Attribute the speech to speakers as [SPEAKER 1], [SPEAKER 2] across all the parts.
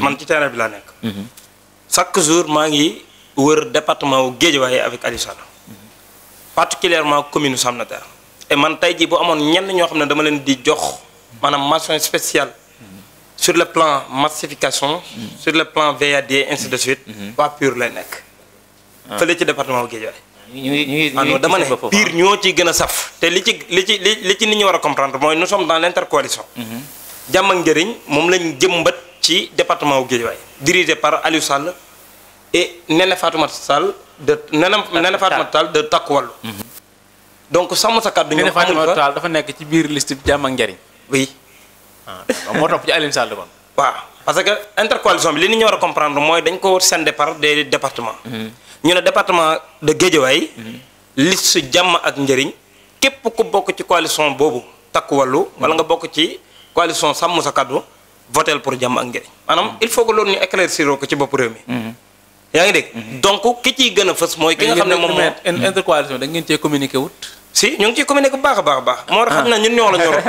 [SPEAKER 1] man ci terrain bi laa nekk. chaque jour maa ngi wër département wu Guédiawaye avec Aliou Sall. particulièrement commune Sam Notaire. et man tey jii bu amoon ñenn ñoo xam ne dama leen di jox maanaam mention spéciale sur le plan massification. sur le plan VAD ainsi de suite. waa PUR lay nekk. fële ci département wu Guédiawaye. non dama ne PUR ñoo ciy gën a saf. te li ci nit ñi war a comprendre mooy nous sommes dans l'intercoalition. Jàmm ak Njëriñ moom lañ jëmbat ci département wu Guédiawaye. dirigé par Aliou Sall et Néné Fatoumata Tall Néné Fatoumata Tall de Takku Wallu. donc sàmm sa kàddu ñoom amul
[SPEAKER 2] Fatoumata Tall dafa nekk ci biir liste bi Jàmm ak Njëriñ.
[SPEAKER 1] oui.
[SPEAKER 2] moo topp ci Aliou Sall kon.
[SPEAKER 1] waaw parce que intercoalition bi li nit ñi war a comprendre mooy dañ ko scindé par des départements. ñu ne département de Guédiawaye. liste Jàmm ak Njëriñ képp ku bokk ci coalition boobu Takku Wallu wala nga bokk ci coalition sàmm sa kàddu votel pour Jàmm ak Njëriñ maanaam il faut que loolu ñu éclaircir ko ci bopp réew mi. yaa ngi dégg. donc ki ciy gën a fës mooy. ki nga xam ne moom moo
[SPEAKER 2] intercoalition da ngeen cee communiqué wut.
[SPEAKER 1] si ñu ngi ciy communiqué bu baax a baax. moo tax xam na ñun ñoo la ñoro.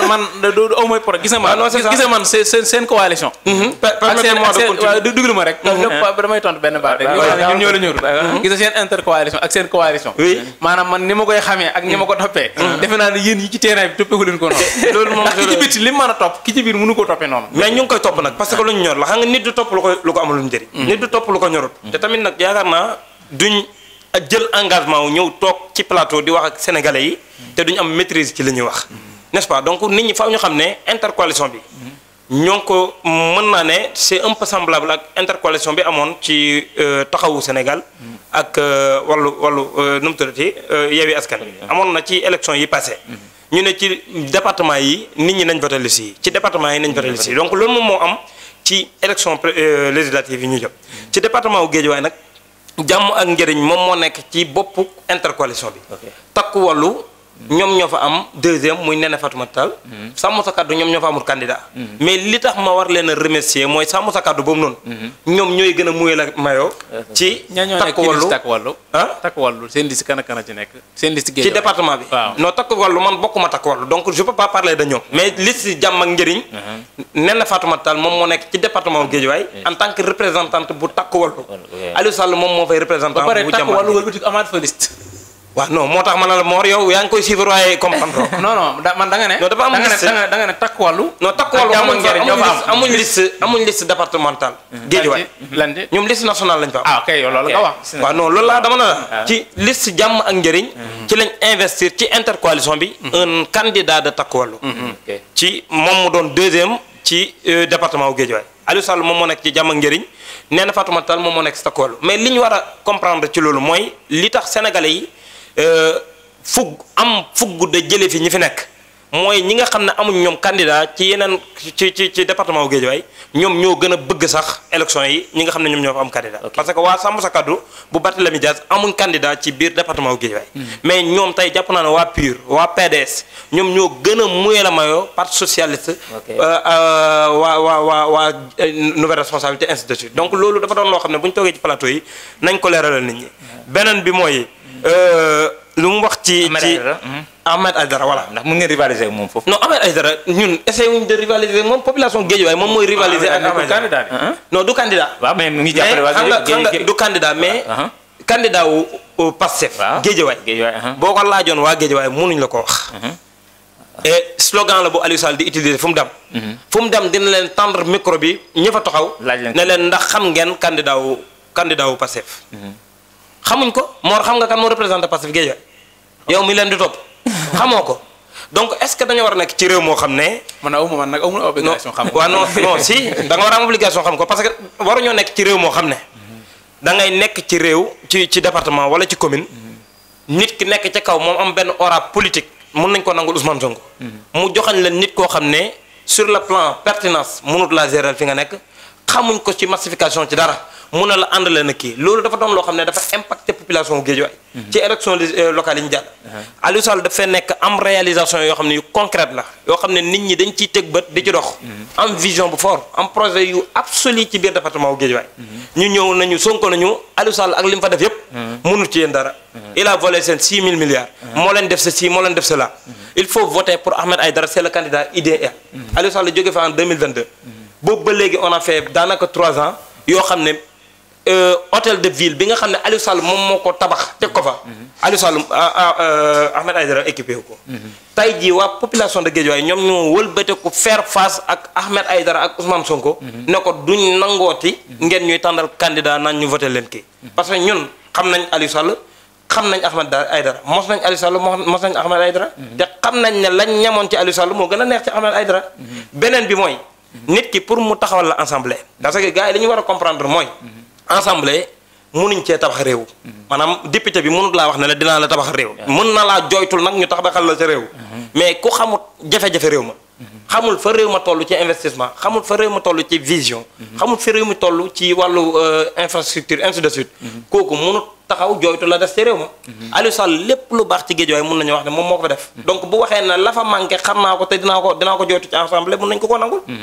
[SPEAKER 2] man du aw mooy problème gis nga man seen coalition. waaw déglu ma rek. damay tontu benn baat rek. ñun ñoo la ñor. gis nga seen intercoalition ak seen coalition. maanaam man ni ma koy xamee ak ni ma ko toppee. defe naa ne yéen yi ci terrain bi toppeeku leen ko noonu. loolu moom ki ci biti li mu mën a topp ki ci biir mënu ko toppee noonu.
[SPEAKER 1] mais ñu ngi koy topp nag parce que lu ñu ñor la xam nga nit du topp lu ko amul njëriñ. nit du topp lu ko ñorut. te tamit nag yaakaar naa duñ jël engagement wu ñëw toog ci plateau di wax ak sénégalais yi te duñu am maîtrise ci li ñuy wax n'est-ce pas donc nit ñi faaw ñu xam ne intercoalition bi ñoo ngi ko mën naa ne c'est un peu semblable ak intercoalition bi amoon ci taxawu Sénégal ak wàllu nu mu tuddati Yewwi Askan Wi amoon na ci élection yi passé ñu ne ci département yi nit ñi nañ voté liste yi ci département yi nañ voté liste yi donc loolu moom moo am ci élection législative yi ñu jëm ci département wu Guédiawaye nag Jàmm ak Njëriñ moom moo nekk ci boppu intercoalition bi. Takku Wallu ñoom ñoo fa am deuxième muy Néné Fatoumata Tall. Sàmm sa kàddu ñoom ñoo fa amul candidat. mais li tax ma war leen a remercier mooy Sàmm sa kàddu boobu noonu. ñoom ñooy gën a muyee la mayoo. ci Takku Wallu
[SPEAKER 2] Takku Wallu seen liste kan ak kan ci nekk. seen liste
[SPEAKER 1] ci département bi. non Takku Wallu man bokkuma Takku Wallu donc je peux pas parler de ñoom. mais liste Jàmm ak Njëriñ. Néné Fatoumata Tall moom moo nekk ci département bu Guédiawaye en tant que représentante bu Takku Wallu. Aliou Sall moom moo fay représentant bu Jàmm ak Njëriñ. ba pare Takku Wallu wëlbati amaat fa liste. waaw non moo tax ma ne la Mor yow yaa ngi koy suivre waaye comprendre
[SPEAKER 2] non man da nga ne.
[SPEAKER 1] non dafa am liste
[SPEAKER 2] da nga ne Takku Wallu.
[SPEAKER 1] non Takku Wallu amuñ liste départementale. Guédiawaye ñoom liste nationale lañ fa am.
[SPEAKER 2] ah ok yow loolu nga wax.
[SPEAKER 1] waaw non loolu laa dama ne la. ci liste Jàmm ak Njëriñ. ci lañ investir ci intercoalition bi. un candidat de Takku Wallu. ci moom mu doon deuxième ci département wu Guédiawaye. Aliou Sall moom moo nekk ci Jàmm ak Njëriñ Néné Fatoumata Tall moom moo nekk ci Takku Wallu mais li ñu war a comprendre ci loolu mooy li tax sénégalais yi. fugg de jële fi ñi fi nekk mooy ñi nga xam ne amuñ ñoom candidat ci yeneen ci département wu Guédiawaye ñoom ñoo gën a bëgg sax élection yi ñi nga xam ne ñoom ñoo fa am candidat parce que waa Sàmm sa kàddu bu Barthélémy Dias amuñ candidat ci biir département wu Guédiawaye mais ñoom tey jàpp naa ne waa PUR waa PDS ñoom ñoo gën a muyee la mayoo parti socialiste waa nouvelle responsabilité ainsi de suite donc loolu dafa doon loo xam ne bu ñu toogee ci plateau yi nañ ko leeralal nit ñi beneen bi mooy lu mu wax ci Ahmed Aïdara voilà.
[SPEAKER 3] ndax mën ngeen rivaliser ak moom foofu.
[SPEAKER 1] non Ahmed Aïdara ñun essayé wuñ de rivaliser moom population Guédiawaye moom mooy rivaliser ak Ahmed Aïdara non du candidat.
[SPEAKER 3] waaw mais mu ngi jàppale waa
[SPEAKER 1] xam nga du candidat mais. candidat wu Pastef. Guédiawaye boo ko laajoon waa Guédiawaye mënuñ la ko wax. et slogan la bu Aliou Sall di utiliser fu mu dem. fu mu dem dina leen tendre micro bi ñi fa taxaw. ne leen ndax xam ngeen candidat wu Pastef. xamuñ ko Mor xam nga kan moo représenté Pastef Guédiawaye yow mi leen di topp xamoo ko donc est-ce que dañoo war a nekk ci réew moo xam ne.
[SPEAKER 2] man nag amul obligation xam ko.
[SPEAKER 1] waaw non si da nga war a am obligation xam ko parce que waruñoo nekk ci réew moo xam ne da ngay nekk ci réew ci département wala ci commune nit ki nekk ca kaw moom am benn aura politique mun nañ ko nangul Ousmane Sonko. mu joxañ leen nit koo xam ne sur le plan pertinence mënut la gérer fi nga nekk xamuñ ko ci massification ci dara. mun na la àndale na kii loolu dafa doon loo xam ne dafa impacté population Guédiawaye ci élection locale yi ñu jàll Aliou Sall dafay nekk am réalisation yoo xam ne yu concrète la yoo xam ne nit ñi dañ ciy teg bët di ci dox am vision bu fort am projet yu absolu ci biir département wu Guédiawaye ñu ñëw nañu Sonko nañu Aliou Sall ak li mu fa def yépp mënul ci yéen dara il a volé seen 6 000 milliards moo leen def ceci moo leen def cela il faut voter pour Ahmed Aïdara c'est le candidat idéal Aliou Sall jóge fa en 2022 boobu ba léegi on a fait daanaka 3 ans yoo xam ne hôtel de ville bi nga xam ne Aliou Sall moom moo ko tabax teg ko fa. Aliou Sall Ahmed Aïdara équipé ko. tey jii waa population de Guédiawaye ñoom ñoo wëlbate ko faire face ak Ahmed Aïdara ak Ousmane Sonko. ne ko duñ nangooti. ngeen ñuy tàndal candidat naan ñu voté leen kii. parce que ñun xam nañ Aliou Sall xam nañ Ahmed Aïdara mos nañ Aliou Sall mos nañ Ahmed Aïdara. te xam nañ ne lañ ñamoon ci Aliou Sall moo gën a neex ci Ahmed Aïdara. beneen bi mooy. nit ki pour mu taxawal la assemblée. parce que gars yi dañu war a comprendre mooy. assemblée munuñ cee tabax réew. maanaam député bi mënut laa wax ne la dinaa la tabax réew. mën na laa jooytul nag ñu tabaxal la ca réew. mais ku xamut jafe-jafe réew ma. xamul fa réew ma toll ci investissement xamul fa réew ma toll ci vision. xamul fa réew mi toll ci wàllu infrastructure ainsi de suite. kooku mënut taxaw jooytu la des ci réew ma. Aliou Sall lépp lu baax ci Guédiawaye mun nañu wax ne moom moo ko fa def. donc bu waxee ne la fa manqué xam naa ko te dinaa ko jooytu ci assemblée mun nañ ko nangul.